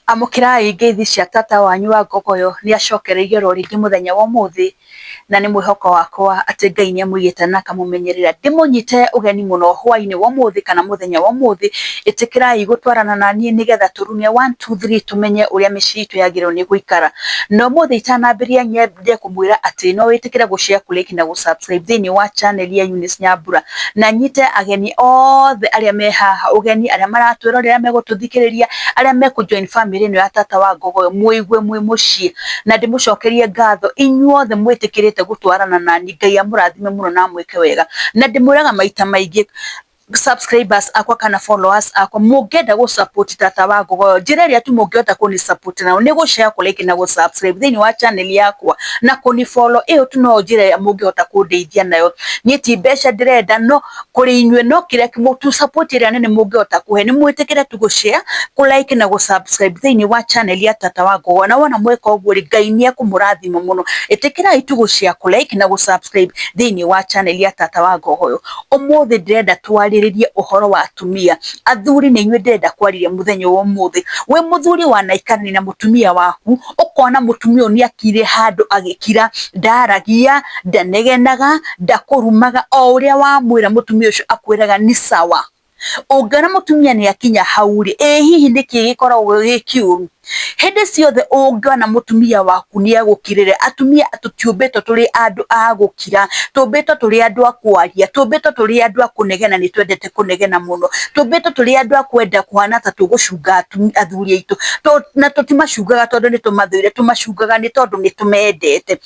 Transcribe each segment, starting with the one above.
Amũkĩrai ngeithi cia tata wanyu wa Ngogoyo, nĩ acokereirie oro rĩngĩ mũthenya wa ũmũthĩ, na nĩ mwĩhoko wakwa atĩ Ngai nĩ amũigĩte na akamũmenyerera. Ndĩmũnyite ũgeni mũno hwainĩ wa ũmũthĩ kana mũthenya wa ũmũthĩ, ĩtĩkĩrai gũtwarana na niĩ nĩgetha tũrune one two three tũmenye ũrĩa mĩciĩ itũ yagĩrĩirwo nĩ gũikara. Na ũmũthĩ itanambĩrĩria nyende kũmwĩra atĩ no wĩtĩkĩre gũ share, kũ like na gũ subscribe thĩinĩ wa channel ya Eunice Nyambura. Na nyite ageni othe arĩa me haha ũgeni, arĩa maratwĩrorera, arĩa megũtũthikĩrĩria, arĩa mekũ join family ĩno ya tata wa Ngogoyo, mũigue mwĩ mũciĩ. Na ndĩmũcokerie ngatho inyuothe mwĩtĩkĩrĩte gũtwarana nani, Ngai amũrathime mũno na amwĩke wega. Na ndĩmwĩraga maita maingĩ subscribers akwa kana followers akwa, mũngĩenda gũ support tata wa Ngogoyo, njĩra ĩrĩa tu mũngĩhota kũni support nayo nĩ gũ share, kũ like na gũ subscribe thĩinĩ wa channel yakwa na kũni follow. Ĩyo tu no njĩra ĩrĩa mũngĩhota kũndeithia nayo. Niĩ ti mbeca ndĩrenda no kũrĩ inyuĩ, no kĩrĩa tu support ĩrĩa nene mũngĩhota kũhe nĩ mwĩtĩkĩre tu gũ share, kũ like na gũ subscribe thĩinĩ wa channel ya tata wa Ngogoyo. Na wona mweka ũguo rĩ, Ngai nĩ ekũmũrathima mũno. Ĩtĩkĩrai tu gũ share, kũ like na gũ subscribe thĩinĩ wa channel ya tata wa Ngogoyo. Ũmũthĩ ndĩrenda twarĩrĩrie ũhoro wa atumia. Athuri nĩ inyuĩ ndĩrenda kwarĩria mũthenya wa ũmũthĩ. Wĩ mũthuri wanaikarania na mũtumia waku, ũkona mũtumia ũyũ nĩ akire handũ agĩkira, ndaragia, ndanegenaga, ndakũrumaga, o ũrĩa wamwĩra mũtumia ũcio akwĩraga ni sawa. Ũngĩona mũtumia nĩ akinya hau rĩ, ĩ hihi nĩkĩ gĩkoragwo gĩ kĩũru? Hĩndĩ ciothe ũngĩona mũtumia waku nĩ egũkirĩre, atumia tũtiũmbĩtwo tũrĩ andũ a gũkira, tũmbĩtwo tũrĩ andũ a kwaria, tũmbĩtwo tũrĩ andũ a kũnegena, nĩ twendete kũnegena mũno, tũmbĩtwo tũrĩ andũ a kwenda kũhana ta tũgũcunga athuri aitũ, na tũtimacungaga tondũ nĩ tũmathũire, tũmacungaga nĩ tondũ nĩ tũmendete.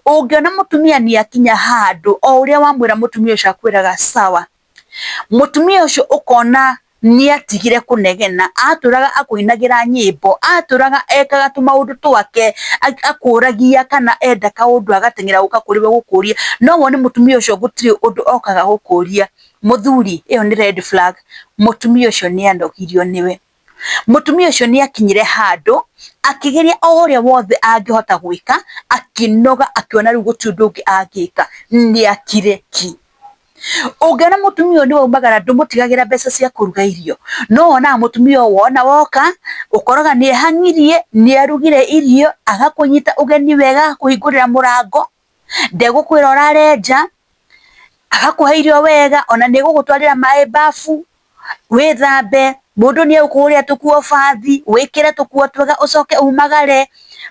Ũngĩona mũtumia nĩ akinya handũ, o ũrĩa wamwĩra mũtumia ũcio akwĩraga sawa, mũtumia ũcio ũkona nĩ atigire kũnegena, atũraga akũinagĩra nyĩmbo, atũraga ekaga tũmaũndũ twake, akũragia kana enda kaũndũ agateng'era gũka kũrĩ we gũkũria, no wone mũtumia ũcio gũtirĩ ũndũ okaga gũkũria. Mũthuri, ĩyo nĩ red flag, mũtumia ũcio nĩ anogirio nĩwe. Mũtumia ũcio nĩ akinyire handũ akĩgeria o ũrĩa wothe angĩhota gwĩka, akĩnoga akĩona rĩu gũtirĩ ũndũ ũngĩ angĩka, nĩ akire ki. Ũngĩona mũtumia ũyũ nĩ waumagara ndũmũtigagĩra mbeca cia kũruga irio, no wonaga mũtumia ũyũ wona woka, ũkoraga nĩ ehang'irie, nĩ arugire irio, agakũnyita ũgeni wega, agakũhingũrĩra mũrango, ndegũkwĩra ũrare nja, agakũhe irio wega, ona nĩ egũgũtwarĩra maĩ bafu, wĩthambe, mũndũ nĩ egũkũgũrĩra tũkuo bathi, wĩkĩre tũkuo twega ũcoke umagare,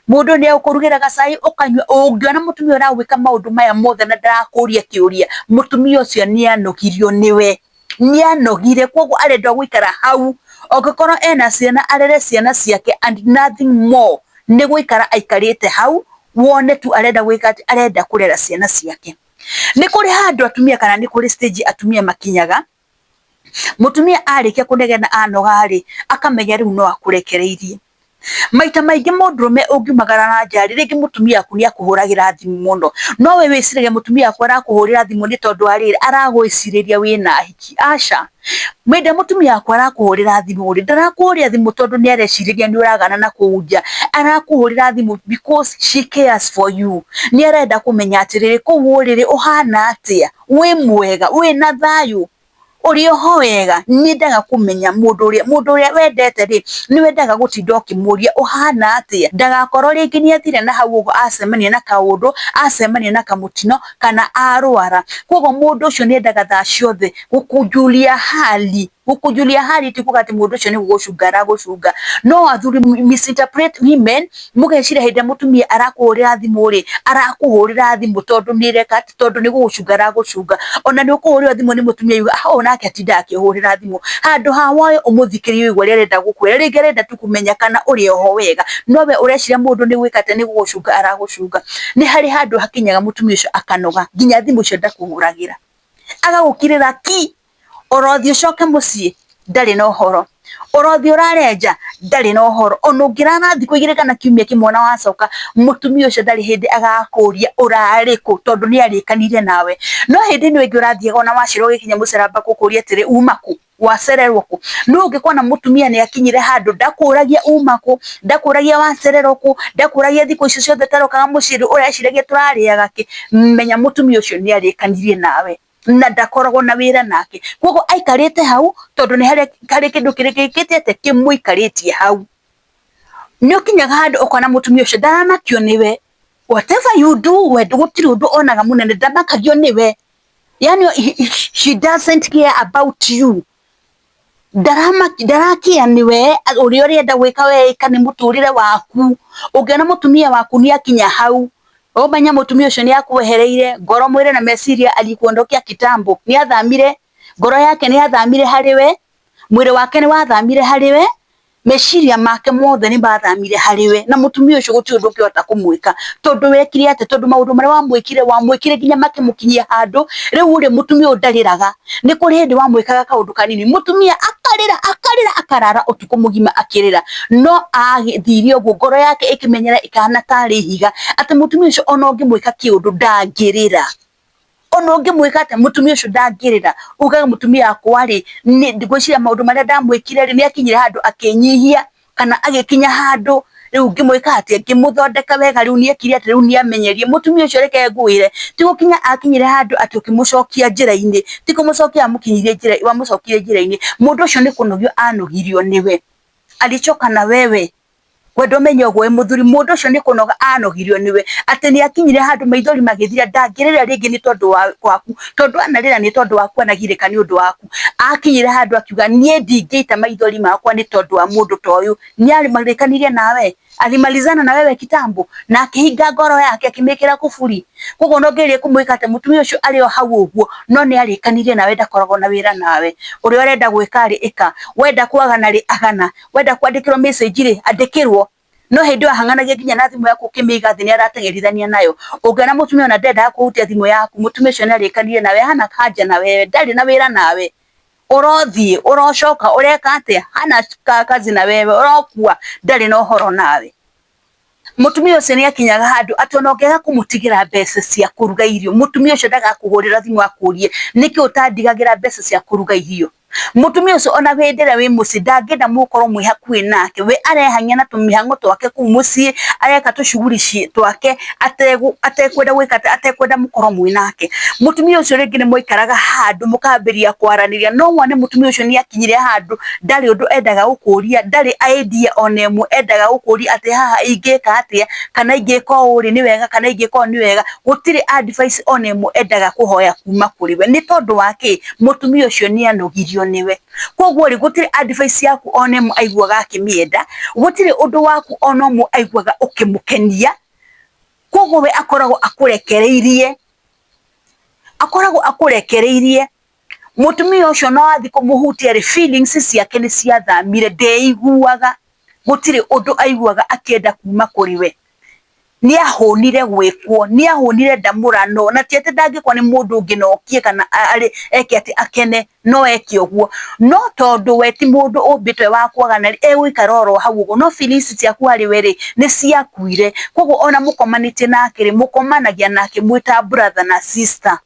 mũndũ nĩ egũkũrugĩra gacai ũkanyua. Ũngĩona mũtumia ũragwĩka maũndũ maya mothe na ndarakũria kĩũria, mũtumia ũcio nĩ anogirio nĩwe, nĩ anogire, koguo arenda gũikara hau, angĩkorwo ena ciana arere ciana ciake and nothing more, nĩ gũikara aikarĩte hau, wone tu arenda gwĩka atĩ, arenda kũrera ciana ciake. Nĩ kũrĩ handũ atumia kana nĩ kũrĩ stage atumia makinyaga, mũtumia arĩkia kũnegena anoga rĩ, akamenya rĩu no akũrekereirie. Maita maingĩ mũndũrũme ũngiumagara na nja rĩ, rĩngĩ mũtumia waku nĩ akũhũragĩra thimũ mũno, no we wĩciragia mũtumia waku arakũhũrĩra thimũ nĩ tondũ wa rĩrĩ, aragwĩcirĩria wĩna ahiki, aca. Hĩndĩ ĩrĩa mũtumia waku arakũhũrĩra thimũ rĩ, ndarakũhũrĩra thimũ tondũ nĩ arecirĩria nĩ ũragana na kũu nja, arakũhũrĩra thimũ because she cares for you. Nĩ arenda kũmenya atĩrĩrĩ, kũu ũrĩ rĩ, ũhana atĩa, wĩ mwega, wĩna thayũ, ũrĩ oho wega. Nĩ endaga kũmenya mũndũ ũrĩa wendete rĩ, nĩ wendaga gũtinda ũkĩmũria ũhana atĩa, ndagakorwo rĩngĩ nĩ athire na hau ũguo acemania na kaũndũ, acemania na kamũtino kana arwara. Koguo mũndũ ũcio nĩ endaga thaa ciothe gũkũjulia hali. Gũkũjulia hali ti kuga atĩ mũndũ ũcio nĩ gũgũcunga aragũcunga. No athuri misinterpret women, mũgeciria hĩndĩ ĩrĩa mũtumia arakũhũrĩra thimũ rĩ, arakũhũrĩra thimũ tondũ nĩ ĩreka atĩ, tondũ nĩ gũgũcunga aragũcunga. Ona nĩ ũkũhũrĩrwo thimũ nĩ mũtumia uga ah, ũyũ nake atindaga akĩhũrĩra thimũ. Handũ ha woe ũmũthikĩrĩrie ũigue ũrĩa arenda gũkwĩra, rĩngĩ arenda tu kũmenya kana ũrĩ oho wega, no we ũreciria mũndũ nĩ gwĩka atĩa, nĩ gũgũcunga aragũcunga. Nĩ harĩ handũ hakinyaga mũtumia ũcio akanoga, nginya thimũ icio ndakũhũragĩra, agagũkirĩra ki, ũrothiĩ ũcoke mũciĩ ndarĩ na ũhoro, ũrothiĩ ũrare nja ndarĩ na ũhoro, ona ũngĩrara thikũ 2 kana kiumia kĩmwe na wacoka, mũtumia ũcio ndarĩ hĩndĩ agakũria ũrarĩ kũ, tondũ nĩ arĩkanire nawe. No hĩndĩ ĩno ĩngĩ ũrathiaga ona wacererwo ũgĩkinya mũciĩ aramba gũkũria atĩrĩ, uma kũ? Wacererwo kũ? No ũngĩkona mũtumia nĩ akinyire handũ ndakũragia uma kũ, ndakũragia wacererwo kũ, ndakũragia thikũ icio ciothe ũtarokaga mũciĩ ũreciragia tũrarĩaga kĩ, menya mũtumia ũcio nĩ arĩkanirie nawe na ndakoragwo na wĩra nake. Koguo aikarĩte hau tondũ nĩ harĩ kĩndũ kĩrĩkĩte atĩ kĩmũikarĩtie hau. Nĩ ũkinyaga handũ ũkona mũtumia ũcio ndaramakio nĩwe, whatever you do, we gũtirĩ ũndũ onaga mũnene, ndamakagio nĩwe, yani she doesn't care about you, ndarakia nĩwe, ũrĩa ũrenda gwĩka we ĩka, nĩ mũtũrĩre waku. Ũngĩona mũtumia waku nĩ akinya hau, ũmenye mũtumia ũcio nĩ akwehereire ngoro, mwĩrĩ na meciria, alikuondokea kitambo, nĩ athamire, ngoro yake nĩ athamire harĩ we, mwĩrĩ wake nĩ wathamire harĩ we, meciria make mothe nĩ mathamire harĩ we, na mũtumia ũcio gũtirĩ ũndũ ũngĩhota kũmwĩka, tondũ wekire atĩ, tondũ maũndũ marĩa wamwĩkire, wamwĩkire nginya makĩmũkinyia handũ rĩu rĩ, mũtumia ũyũ ndarĩraga. Nĩ kũrĩ hĩndĩ wamwĩkaga kaũndũ kanini, mũtumia akarĩra, akarĩra, akarara ũtukũ mũgima akĩrĩra, no agĩthire ũguo ngoro yake ĩkĩmenyera ĩkahana tarĩ ihiga, atĩ mũtumia ũcio ona ũngĩmwĩka kĩũndũ ndangĩrĩra, ona ũngĩmwĩka atĩa mũtumia ũcio ndangĩrĩra. Ugaga mũtumia wakwa rĩ, ngwĩciria maũndũ marĩa ndamwĩkire rĩ, nĩ akinyire handũ akĩnyihia, kana agĩkinya handũ rĩu ngĩmwĩka atĩa, ngĩmũthondeka wega, rĩu nĩ ekire atĩ, rĩu nĩ amenyerie. Mũtumia ũcio reke ngwĩre, ti gũkinya akinyire handũ atĩ ũkĩmũcokia njĩra-inĩ, ti kũmũcokia wamũkinyirie njĩra, wamũcokirie njĩra-inĩ, mũndũ ũcio nĩ kũnogio anogirio nĩwe, alichoka na wewe. Wenda ũmenye ũguo wĩ mũthuri, mũndũ ũcio nĩ kũnoga anogirio nĩwe, atĩ nĩ akinyire handũ maithori magĩthira, ndangĩrĩra rĩngĩ nĩ tondũ waku, tondũ anarĩra nĩ tondũ waku, anagirĩka nĩ ũndũ waku. Akinyire handũ akiuga niĩ ndingĩita maithori makwa nĩ tondũ wa mũndũ ta ũyũ. Nĩ arĩkanirie nawe, alimalizana na wewe kitambo, na akĩhinga ngoro yake akĩmĩkĩra kuburi. Koguo ona ũngĩgeria kũmwĩka atĩa, mũtumia ũcio arĩ o hau ũguo, no nĩ arĩkanirie nawe, ndakoragwo na wĩra nawe. Ũrĩa ũrenda gwĩka rĩ, ĩka, wenda kwagana rĩ, agana, wenda kwandĩkĩrwo message rĩ, andĩkĩrwo. No hĩndĩ ĩyo ahang'anagia nginya na thimũ yaku ũkĩmĩiga thĩ nĩ arateng'erithania nayo. Ũngĩona mũtumia ona ndendaga kũhutia thimũ yaku, mũtumia ũcio nĩ arĩkanirie nawe, hana haja na wewe, ndarĩ na wĩra nawe. Ũrothiĩ, ũrocoka, ũreka atĩa, hana kazi na wewe, ũrokua, ndarĩ na ũhoro nawe. Mũtumia ũcio nĩ akinyaga handũ atĩ ona ũngĩaga kũmũtigĩra mbeca cia kũruga irio, mũtumia ũcio ndagakũhũrĩra thimũ akũrie nĩkĩ ũtandigagĩra mbeca cia kũruga irio. Mũtumia ũcio ona hĩndĩ ĩrĩa wĩ mũciĩ ndangĩenda mũkorwo mwĩ hakuhĩ nake, we arehang'ia na tũmĩhang'o twake kũu mũciĩ, areka tũcuguri twake atekwenda gwĩka atĩ, atekwenda mũkorwo mwĩ nake. Mũtumia ũcio rĩngĩ nĩ mwaikaraga handũ mũkambĩrĩria kwaranĩria, no wone mũtumia ũcio nĩ akinyire handũ ndarĩ ũndũ endaga gũkũria, ndarĩ idea ona ĩmwe endaga gũkũria atĩ haha ingĩka atĩa, kana ingĩka ũũ rĩ nĩ wega, kana ingĩka ũũ nĩ wega, gũtirĩ advice ona ĩmwe endaga kũhoya kuma kũrĩ we. Nĩ tondũ wa kĩ? Mũtumia ũcio nĩ anogirio nĩwe. Koguo rĩ, gũtirĩ advice yaku ona ĩmwe aiguaga akĩmĩenda, gũtirĩ ũndũ waku ona ũmwe aiguaga ũkĩmũkenia, koguo we akoragwo akũrekereirie, akoragwo akũrekereirie. Mũtumia ũcio no athiĩ kũmũhutia rĩ, feelings ciake nĩ ciathamire, ndeiguaga, gũtirĩ ũndũ aiguaga akĩenda kuma kũrĩ we. Nĩ ahũnire gwĩkwo, nĩ ahũnire ndamũrano, na ti atĩ ndangĩkwo nĩ mũndũ ũngĩ na okie kana arĩ eke atĩ akene, no eke ũguo, no tondũ we ti mũndũ ũmbĩtwo wa kwagana rĩ, egũikara oro hau ũguo, no feelings ciaku harĩ we rĩ, nĩ ciakuire. Koguo ona mũkomanĩtie nake rĩ, mũkomanagia nake mwĩ ta brother na sister.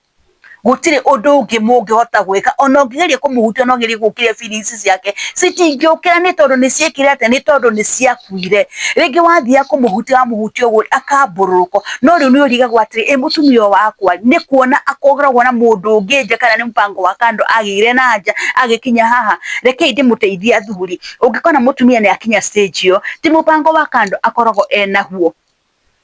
Gũtirĩ ũndũ ũngĩ mũngĩhota gwĩka, ona ũngĩgeria kũmũhutia, ona ũgerie gũkĩria feelings ciake citingĩũkĩra, nĩ tondũ nĩ ciekire atĩa, nĩ tondũ nĩ ciakuire. Rĩngĩ wathiaga kũmũhutia, wamũhutia ũguo akambũrũrũka, no rĩu nĩ ũrigagwo atĩrĩ, ĩ mũtumia ũyũ wakwa nĩ kuona akoragwo na mũndũ ũngĩ nja, kana nĩ mũbango wa kando agĩire na nja agĩkinya haha. Rekei ndĩmũteithie athuri, ũngĩkona mũtumia nĩ akinya stage ĩyo, ti mũbango wa kando akoragwo enaguo,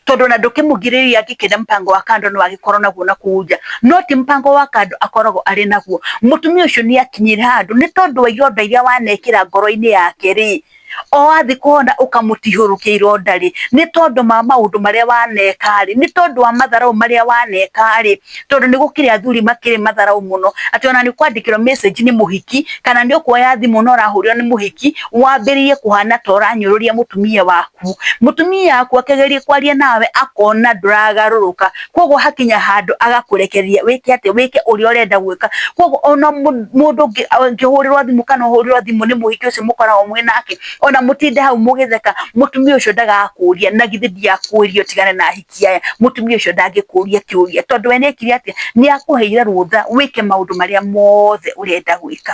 tondũ ona ndũkĩmũgirĩrĩria angĩkĩenda mũbango wa kando no agĩkorwo naguo na kũu nja, no ti mũbango wa kando akoragwo arĩ naguo. Mũtumia ũcio nĩ akinyire handũ nĩ tondũ wa ironda iria wanekĩra ngoro-inĩ yake rĩ, o wathiĩ kũhona ũkamũtihũrũkia ironda rĩ, nĩ tondũ ma maũndũ marĩa waneka rĩ, nĩ tondũ wa matharaũ marĩa waneka rĩ, tondũ nĩ gũkĩrĩ athuri makĩrĩ matharaũ mũno, atĩ ona nĩ ũkwandĩkĩrwo message nĩ mũhiki, kana nĩ ũkuoya thimũ na ũrahũrĩrwo nĩ mũhiki, wambĩrĩrie kũhana ta ũranyũrũria mũtumia waku. Mũtumia waku akĩgeria kwaria nawe akona ndũragarũrũka, koguo hakinya handũ agakũrekereria wĩke atĩa, wĩke ũrĩa ũrenda gwĩka. Koguo ona mũndũ ũngĩ angĩhũrĩrwo thimũ kana ũhũrĩrwo thimũ nĩ mũhiki ũcio mũkoragwo mwĩ nake, ona mũtinde hau mũgĩtheka, mũtumia ũcio ndagakũria na githĩ ndiakwĩrire ũtigane na ahiki aya, mũtumia ũcio ndangĩkũria kĩũria, tondũ we nĩekire atĩa, nĩ akũheire rũtha wĩke maũndũ marĩa mothe ũrenda gwĩka.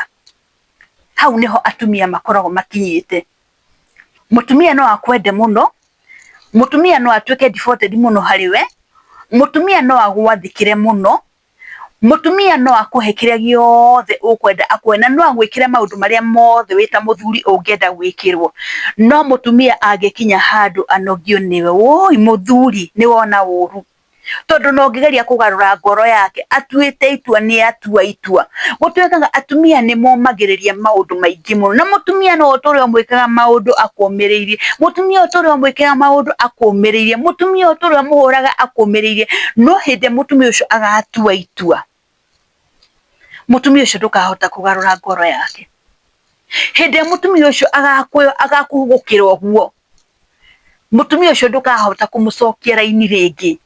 Hau nĩho atumia makoragwo makinyĩte. Mũtumia no akwende mũno, mũtumia no atuĩke devoted mũno harĩ we, mũtumia no agwathĩkĩre mũno, Mũtumia no akũhe kĩrĩa gĩothe ũkwenda akũhe na no agwĩkĩre maũndũ marĩa mothe wĩ ta mũthuri ũngĩenda gwĩkĩrwo, no mũtumia angĩkinya handũ anogio nĩwe, woi mũthuri nĩ wona ũru, tondũ ona ũngĩgeria kũgarũra ngoro yake atuĩte itua nĩ atua itua. Gũtuĩkaga atumia nĩ momagĩrĩria maũndũ maingĩ mũno, na mũtumia no ũtũre ũmwĩkaga maũndũ akũmĩrĩirie, mũtumia ũtũre ũmwĩkaga maũndũ akũmĩrĩirie, mũtumia ũtũre ũmũhũraga akũmĩrĩirie, no hĩndĩ ĩrĩa mũtumia ũcio agatua itua, mũtumia ũcio ndũkahota kũgarũra ngoro yake. Hĩndĩ ĩrĩa mũtumia ũcio agakũhũgũkĩra ũguo, mũtumia ũcio ndũkahota kũmũcokia raini rĩngĩ.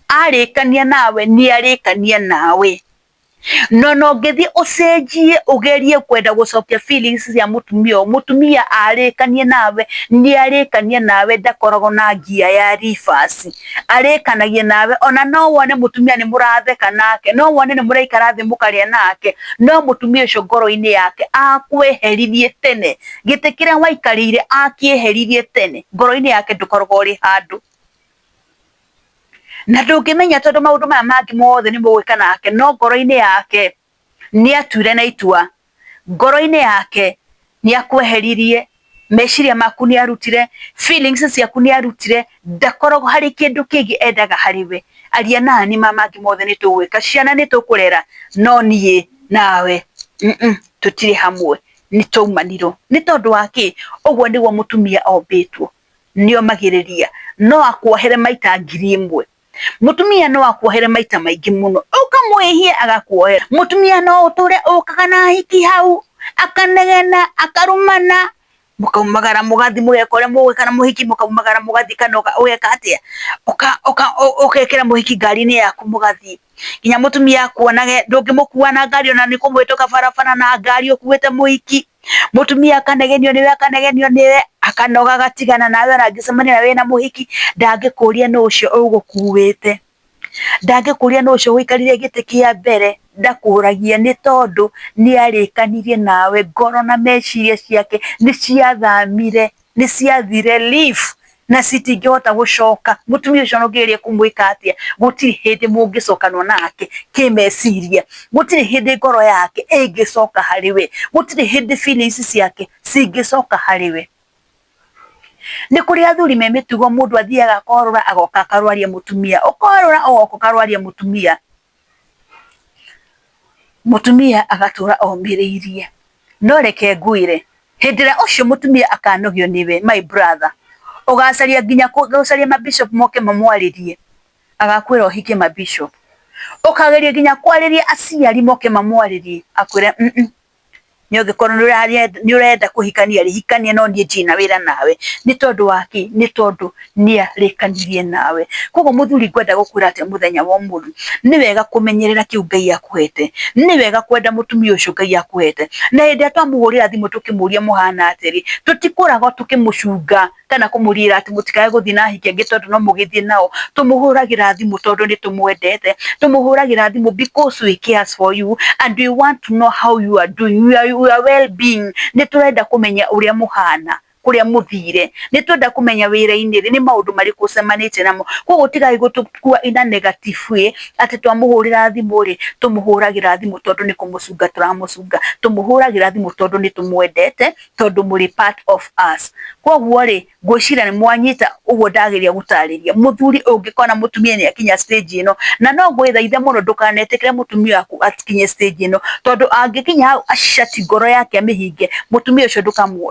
Arĩkania nawe nĩ arĩkania nawe. No ona ũngĩthiĩ ũcenjie ũgerie kwenda gũcokia feelings cia mũtumia ũyũ, mũtumia arĩkania nawe nĩ arĩkania nawe ndakoragwo na ngia ya reverse. Arĩkanagia nawe ona no wone mũtumia nĩ mũratheka nake, no wone nĩ mũraikara thĩ mũkarĩa nake, no mũtumia ũcio ngoro-inĩ yake akweheririe tene. Gĩtĩ kĩrĩa waikarĩire akĩeheririe tene, ngoro-inĩ yake ndũkoragwo ũrĩ handũ. Na ndũngĩmenya tondũ maũndũ maya mangĩ mothe nĩ mũgwĩka nake, no ngoro-inĩ yake nĩ atuire na itua, ngoro-inĩ yake nĩ akweheririe, meciria maku nĩ arutire, feelings ciaku nĩ arutire, ndakoragwo harĩ kĩndũ kĩngĩ endaga harĩ we. Aria nani maya mangĩ mothe nĩ tũgwĩka, ciana nĩ tũkũrera, no niĩ nawe tũtirĩ hamwe, nĩ twaumanirwo. Nĩ tondũ wa kĩ? Ũguo nĩguo mũtumia ombĩtwo. Nĩomagĩrĩria, no akuohere maita 1000. Mũtumia no akuohere maita maingĩ mũno, ũkamwĩhia agakuohera. Mũtumia no ũtũre ũkaga na hiki hau, akanegena, akarumana, mũkaumagara mũgathiĩ mũgeka ũrĩa mũgwĩka na mũhiki, mũkaumagara mũgathiĩ kana ũgeka atĩa, ũgekĩra mũhiki ngari-inĩ yaku mũgathiĩ. Nginya mũtumia akuonage, ndũngĩmũkua na ngari ona nĩ kũmũhĩtũka barabara na ngari ũkuĩte mũhiki. Mũtumia akanegenio nĩwe, akanegenio nĩwe, akanoga agatigana nawe, ona angĩcemania nawe wĩna mũhiki, ndangĩkũria nũ ũcio ũgũkuĩte, ndangĩkũria nũ ũcio ũikarĩire gĩtĩ kĩa mbere, ndakũragia nĩ tondũ nĩ arĩkanirie nawe, ngoro na meciria ciake nĩ ciathamire, nĩ ciathire leave. Na citingĩhota gũcoka. Mũtumia ũcio ona ũngĩgeria kũmwĩka atĩa, gũtirĩ hĩndĩ mũngĩcokanwo nake kĩmeciria, gũtirĩ hĩndĩ ngoro yake ĩngĩcoka harĩ we, gũtirĩ hĩndĩ feelings ciake cingĩcoka harĩ we. Nĩ kũrĩ athuri me mĩtugo mũndũ athiaga akorũra agoka akarwaria mũtumia, ũkorũra ũgoka ũkarwaria mũtumia. Mũtumia agatũra omĩrĩirie. No reke ngwĩre, hĩndĩ ĩrĩa ũcio mũtumia akanogio nĩwe my brother, ũgacaria nginya gũcaria ma bishop moke mamwarĩrie, agakwĩra ũhikie ma bishop. Ũkageria nginya kwarĩria aciari moke mamwarĩrie, akwĩre Nĩ ũngĩkorwo nĩ ũrenda kũhikania rĩ, hikania no niĩ ndirĩ na wĩra nawe. Nĩ tondũ wa kĩ? Nĩ tondũ nĩ arĩkanirie nawe. Koguo mũthuri ngwenda gũkwĩra atĩ mũthenya wa ũmũthĩ, nĩ wega kũmenyerera kĩu Ngai akũhete. Nĩ wega kwenda mũtumia ũcio Ngai akũhete. Na hĩndĩ ĩrĩa twamũhũrĩra thimũ tũkĩmũria mũhana atĩa rĩ, tũtikoragwo tũkĩmũcunga kana kũmũriĩra atĩ mũtikae gũthiĩ na ahiki angĩ tondũ no mũgĩthiĩ nao. Tũmũhũragĩra thimũ tondũ nĩ tũmwendete, tũmũhũragĩra thimũ because we cares for you and we want to know how you are doing, your well being. Nĩ tũrenda kũmenya ũrĩa mũhana, kũrĩa mũthire, nĩ tũrenda kũmenya wĩra-inĩ rĩ, nĩ maũndũ marĩkũ ũcemanĩtie namo. Koguo tigai gũtũkua in a negative way atĩ twamũhũrĩra thimũ rĩ, tũmũhũragĩra thimũ tondũ nĩ kũmũcunga tũramũcunga, tũmũhũragĩra thimũ tondũ nĩ tũmwendete, tondũ mũrĩ part of us. Koguo rĩ, ngwĩciria nĩ mwanyita ũguo ndageria gũtarĩria. Mũthuri ũngĩkona mũtumia nĩ akinya stage ĩno, na no ngwĩthaithe mũno ndũkanetĩkĩre mũtumia waku akinye stage ĩno, tondũ angĩkinya hau acati ngoro yake amĩhinge, mũtumia ũcio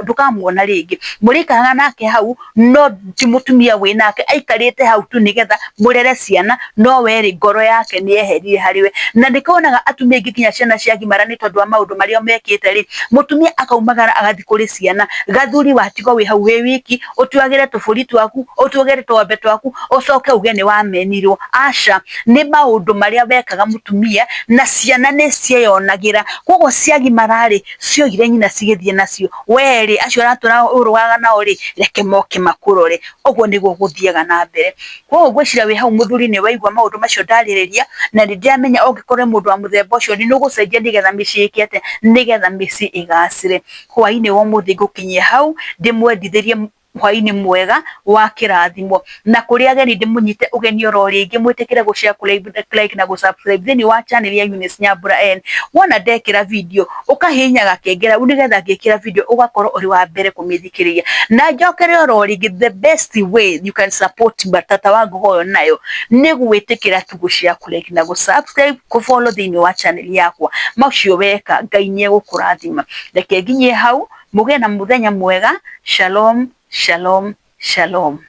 ndũkamuona rĩngĩ. Mũrĩikaraga nake hau, no ti mũtumia wĩ nake, aikarĩte hau tu nĩgetha mũrere ciana, no we rĩ, ngoro yake nĩ yeherire harĩ we. Na nĩkĩo wonaga atumia aingĩ nginya ciana ciagimara nĩ tondũ wa maũndũ marĩa mekĩte rĩ, mũtumia akaumagara agathiĩ kũrĩ ciana, gathuri watigwo wĩ hau wĩ wiki, ũtuagĩre tũbũri twaku, ũtuagĩre tũng'ombe twaku, ũcoke uge nĩ wamenirwo. Aca, nĩ maũndũ marĩa wekaga mũtumia, na ciana nĩ cieyonagĩra, koguo ciagimara rĩ, cioire nyina cigĩthiĩ nacio, we rĩ, acio ũratũra ũrũaga nao rĩ, reke moke makũrore. Ũguo nĩguo gũthiaga na mbere. Koguo ngwĩciria wĩ hau mũthuri nĩ waigua maũndũ macio ndarĩrĩria, na nĩ ndĩramenya ũngĩkorwo wĩ mũndũ wa mũthemba ũcio nĩ ũgũcenjia nĩgetha mĩciĩ ĩke atĩa, nĩgetha mĩciĩ ĩgacĩre. Hwainĩ wa ũmũthĩ ngũkinyia hau, ndĩmwendithĩrie. Hwainĩ mwega wa kĩrathimo. Na kũrĩ ageni ndĩmũnyite ũgeni oro rĩngĩ, mwĩtĩkĩre gũ share, kũ like na gũ subscribe thĩinĩ wa channel ya Eunice Nyambura N. Wona ndekĩra video ũkahihinya gakengere nĩgetha ngĩkĩra video ũgakorwo ũrĩ wa mbere kũmĩthikĩrĩria. Na njokere oro rĩngĩ, the best way you can support tata wa Ngogoyo nayo nĩ gwĩtĩkĩra tu gũ share, kũ like na gũ subscribe, kũ follow thĩinĩ wa channel yakwa. Macio weka Ngai nĩ egũkũrathima. Reke nginyie hau, mũgĩe na mũthenya mwega. Shalom, shalom, shalom.